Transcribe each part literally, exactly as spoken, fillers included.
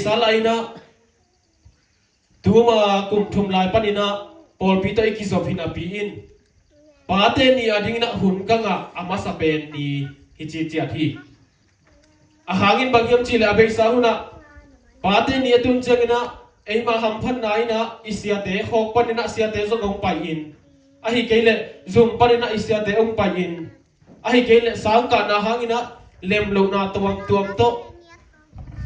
Sal a inah tuma kum thum lai paninah pawlpi tawh i kizop hi napi in Pate ni a dinginah hun ka ngah a masa pen ni hi ciciat hi. A hangin bang hiam cihleh a beisa hunah Pate ni a tun cianginah eima hamphatna inah i siate khawk paninah siate zong hong pai-in, ahi kei leh zum paninah i siate hong pai-in, ahi kei leh sangkahna hanginah lemlohna tuamtuam tawh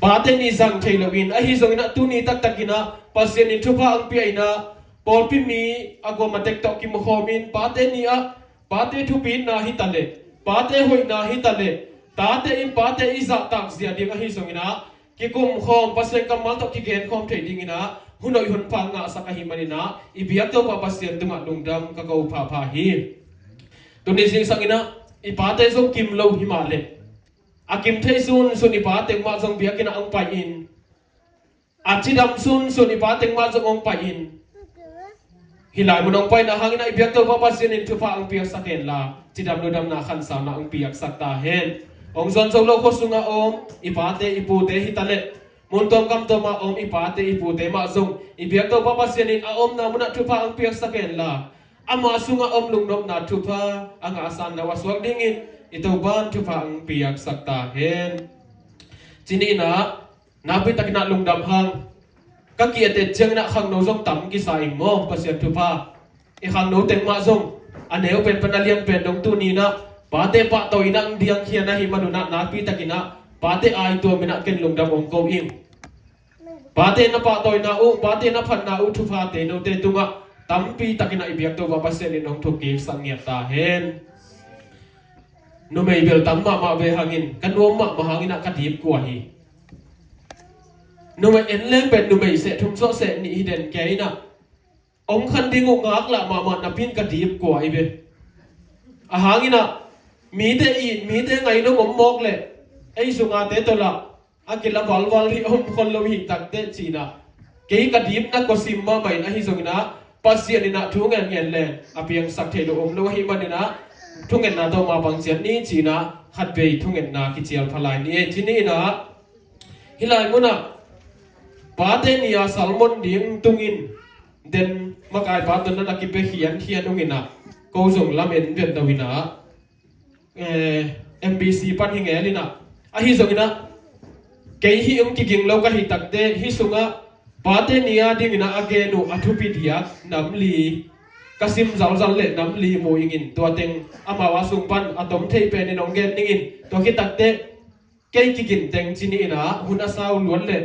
Pate ni zang thei loin, ahi zonginah tuni taktakinah Pasian in thupha ang pia inah pawlpi mi a guam a tek tawh kimukhawmin Pate ni ah Pate thupitna hitaleh, Pate hoihna hitaleh, tate in Pate i zahtak zia ding ahi zonginah kikumkhawm, Pasian kammal tawh kigenkhawm thei dinginah hun hoih hun pha ngahsak ahi maninah i biak Topa Pasian tungah lungdam ka ko phapha hi. Tuni zingsanginah i pate zong kim lo hi mah leh a kim thei sunsun i pate mah zong biakinnah hong pai-in, a cidam sunsun i pate mah zong hong pai-in, hih lai mun hong paina hanginah i biak Topa Pasian in thupha hong piaksak henla cidam ludamna khansauna hong piaksak ta hen. Hong zuan zo lo khua sungah om i pate i pute hitaleh, mun tuamkam tuamah om i pate i pute mah zong i biak Topa Pasian in a omna munah thupha hong piaksak henla ama sungah om lungnopna thupha a ngahsanna uh a suak dingin i Topan thupha hong piaksak ta hen. Ci-in ah nakpi takinah lungdam hang. Ka ki-et et cianginah khangno zong tam kisa ing maw, Pasian thupha. I khangno teng mah zong a neu pen pan a lian pen dong tuni inah pate pahtawi inah hong diangkhian ahi manunah nakpi takinah pate aituam inah ken lungdam hong ko ing. Pate na pahtawina uh, pate na phatna uh thuphate note tungah tampi takinah i biak Topa Pasian in hong thukkiksak ngiat ta hen. Numei bel tam mahmah ve hangin ka nuam mahmah hanginah ka dipkua hi. Numei en leng pen numei seh thum suah seh nih hi den kei inah hong khan ding uh ngaklah mahmah napi in ka dipkua hi ve. A hanginah mite it, mite ngai nong om mawk leh ei sungate tawh lah a kila valval hi om khol lo hi takteh ci-inah kei ka dipna kua sim mahmah in, ahi zonginah Pasian inah thu ngenngen le a piangsak thei lo om lo ahi maninah thungetna tawh mapang ciat ni ci-inah khatvei thungetna kicial pha lai ni e. Ci-in inah hih lai munah pate ni a sermon ding tungin den makaipa tawh na na kipia khiankhian unginah ko zong lamen vet lo inah eh, M B C pan hi ngel inah, ahi zonginah kei hih hong kiging lo ka hi takteh hih sungah pate ni a dinginah a gen uh a thupi diak nam li ka sim zalzal leh nam li mu ingin, tua teng amau a sung pan a tom thei penin hong gen ningin, tua khit takteh kei kigin teng ci-in inah hun a sau luat leh